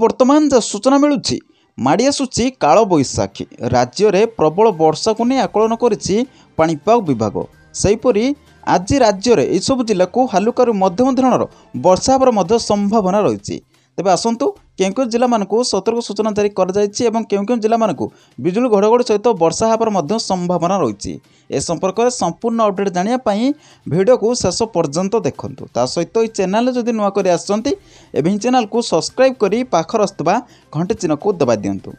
ବର୍ତ୍ତମାନ ଯାହା ସୂଚନା ମିଳୁଛି, ମାଡ଼ି ଆସୁଛି କାଳବୈଶାଖୀ। ରାଜ୍ୟରେ ପ୍ରବଳ ବର୍ଷାକୁ ନେଇ ଆକଳନ କରିଛି ପାଣିପାଗ ବିଭାଗ। ସେହିପରି ଆଜି ରାଜ୍ୟରେ ଏହିସବୁ ଜିଲ୍ଲାକୁ ହାଲୁକାରୁ ମଧ୍ୟମ ଧରଣର ବର୍ଷା ହେବାର ମଧ୍ୟ ସମ୍ଭାବନା ରହିଛି। ତେବେ ଆସନ୍ତୁ, କେଉଁ କେଉଁ ଜିଲ୍ଲାମାନଙ୍କୁ ସତର୍କ ସୂଚନା ଜାରି କରାଯାଇଛି ଏବଂ କେଉଁ କେଉଁ ଜିଲ୍ଲାମାନଙ୍କୁ ବିଜୁଳି ଘଡ଼ଘଡ଼ି ସହିତ ବର୍ଷା ହେବାର ମଧ୍ୟ ସମ୍ଭାବନା ରହିଛି, ଏ ସମ୍ପର୍କରେ ସମ୍ପୂର୍ଣ୍ଣ ଅପଡ଼େଟ୍ ଜାଣିବା ପାଇଁ ଭିଡ଼ିଓକୁ ଶେଷ ପର୍ଯ୍ୟନ୍ତ ଦେଖନ୍ତୁ। ତା ସହିତ ଏହି ଚ୍ୟାନେଲରେ ଯଦି ନୂଆ କରି ଆସିଛନ୍ତି, ଏବେ ହିଁ ଚ୍ୟାନେଲକୁ ସବସ୍କ୍ରାଇବ୍ କରି ପାଖରେ ଆସୁଥିବା ଘଣ୍ଟି ଚିହ୍ନକୁ ଦବାଇ ଦିଅନ୍ତୁ।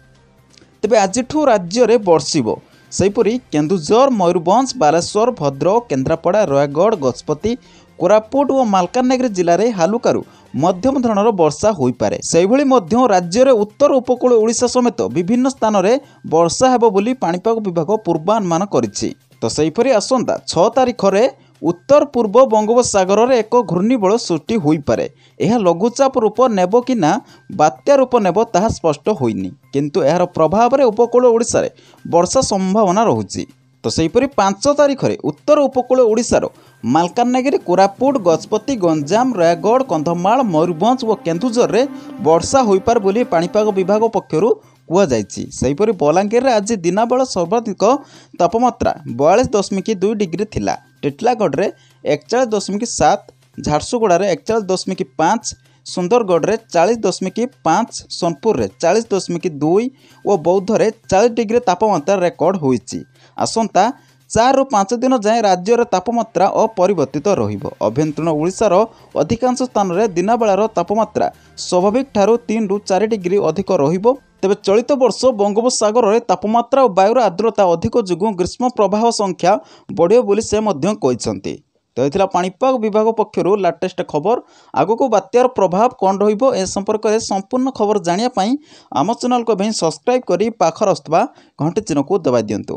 ତେବେ ଆଜିଠୁ ରାଜ୍ୟରେ ବର୍ଷିବ। ସେହିପରି କେନ୍ଦୁଝର, ମୟୂରଭଞ୍ଜ, ବାଲେଶ୍ୱର, ଭଦ୍ରକ, କେନ୍ଦ୍ରାପଡ଼ା, ରାୟଗଡ଼, ଗଜପତି, କୋରାପୁଟ ଓ ମାଲକାନଗିରି ଜିଲ୍ଲାରେ ହାଲୁକାରୁ ମଧ୍ୟମ ଧରଣର ବର୍ଷା ହୋଇପାରେ। ସେହିଭଳି ମଧ୍ୟ ରାଜ୍ୟରେ ଉତ୍ତର ଉପକୂଳ ଓଡ଼ିଶା ସମେତ ବିଭିନ୍ନ ସ୍ଥାନରେ ବର୍ଷା ହେବ ବୋଲି ପାଣିପାଗ ବିଭାଗ ପୂର୍ବାନୁମାନ କରିଛି। ତ ସେହିପରି ଆସନ୍ତା 6 ତାରିଖରେ ଉତ୍ତର ପୂର୍ବ ବଙ୍ଗୋପସାଗରରେ ଏକ ଘୂର୍ଣ୍ଣିବଳୟ ସୃଷ୍ଟି ହୋଇପାରେ। ଏହା ଲଘୁଚାପ ରୂପ ନେବ କି ନା ବାତ୍ୟା ରୂପ ନେବ ତାହା ସ୍ପଷ୍ଟ ହୋଇନି, କିନ୍ତୁ ଏହାର ପ୍ରଭାବରେ ଉପକୂଳ ଓଡ଼ିଶାରେ ବର୍ଷା ସମ୍ଭାବନା ରହୁଛି। ତ ସେହିପରି 5 ତାରିଖରେ ଉତ୍ତର ଉପକୂଳ ଓଡ଼ିଶାର ମାଲକାନଗିରି, କୋରାପୁଟ, ଗଜପତି, ଗଞ୍ଜାମ, ରାୟଗଡ଼, କନ୍ଧମାଳ, ମୟୂରଭଞ୍ଜ ଓ କେନ୍ଦୁଝରରେ ବର୍ଷା ହୋଇପାରେ ବୋଲି ପାଣିପାଗ ବିଭାଗ ପକ୍ଷରୁ କୁହାଯାଇଛି। ସେହିପରି ବଲାଙ୍ଗୀରରେ ଆଜି ଦିନବେଳ ସର୍ବାଧିକ ତାପମାତ୍ରା 42.2 ଡିଗ୍ରୀ ଥିଲା। ଟିଟିଲାଗଡ଼ରେ 41.7, ଝାରସୁଗୁଡ଼ାରେ 41.5, ସୁନ୍ଦରଗଡ଼ରେ 40.5, ସୋନପୁରରେ 40.2 ଓ ବୌଦ୍ଧରେ 40 ଡିଗ୍ରୀ ତାପମାତ୍ରା ରେକର୍ଡ ହୋଇଛି। ଆସନ୍ତା 4ରୁ 5 ଦିନ ଯାଏଁ ରାଜ୍ୟର ତାପମାତ୍ରା ଅପରିବର୍ତ୍ତିତ ରହିବ। ଆଭ୍ୟନ୍ତରୀଣ ଓଡ଼ିଶାର ଅଧିକାଂଶ ସ୍ଥାନରେ ଦିନବେଳାର ତାପମାତ୍ରା ସ୍ୱାଭାବିକ ଠାରୁ 3ରୁ 4 ଡିଗ୍ରୀ ଅଧିକ ରହିବ। ତେବେ ଚଳିତ ବର୍ଷ ବଙ୍ଗୋପସାଗରରେ ତାପମାତ୍ରା ଓ ବାୟୁର ଆର୍ଦ୍ରତା ଅଧିକ ଯୋଗୁଁ ଗ୍ରୀଷ୍ମ ପ୍ରବାହ ସଂଖ୍ୟା ବଢ଼ିବ ବୋଲି ସେ ମଧ୍ୟ କହିଛନ୍ତି। ତ ଏଥିଲା ପାଣିପାଗ ବିଭାଗ ପକ୍ଷରୁ ଲାଟେଷ୍ଟ ଖବର। ଆଗକୁ ବାତ୍ୟାର ପ୍ରଭାବ କ'ଣ ରହିବ, ଏ ସମ୍ପର୍କରେ ସମ୍ପୂର୍ଣ୍ଣ ଖବର ଜାଣିବା ପାଇଁ ଆମ ଚ୍ୟାନେଲକୁ ଏବେ ସବସ୍କ୍ରାଇବ୍ କରି ପାଖରେ ଆସୁଥିବା ଘଣ୍ଟି ଚିହ୍ନକୁ ଦବାଇ ଦିଅନ୍ତୁ।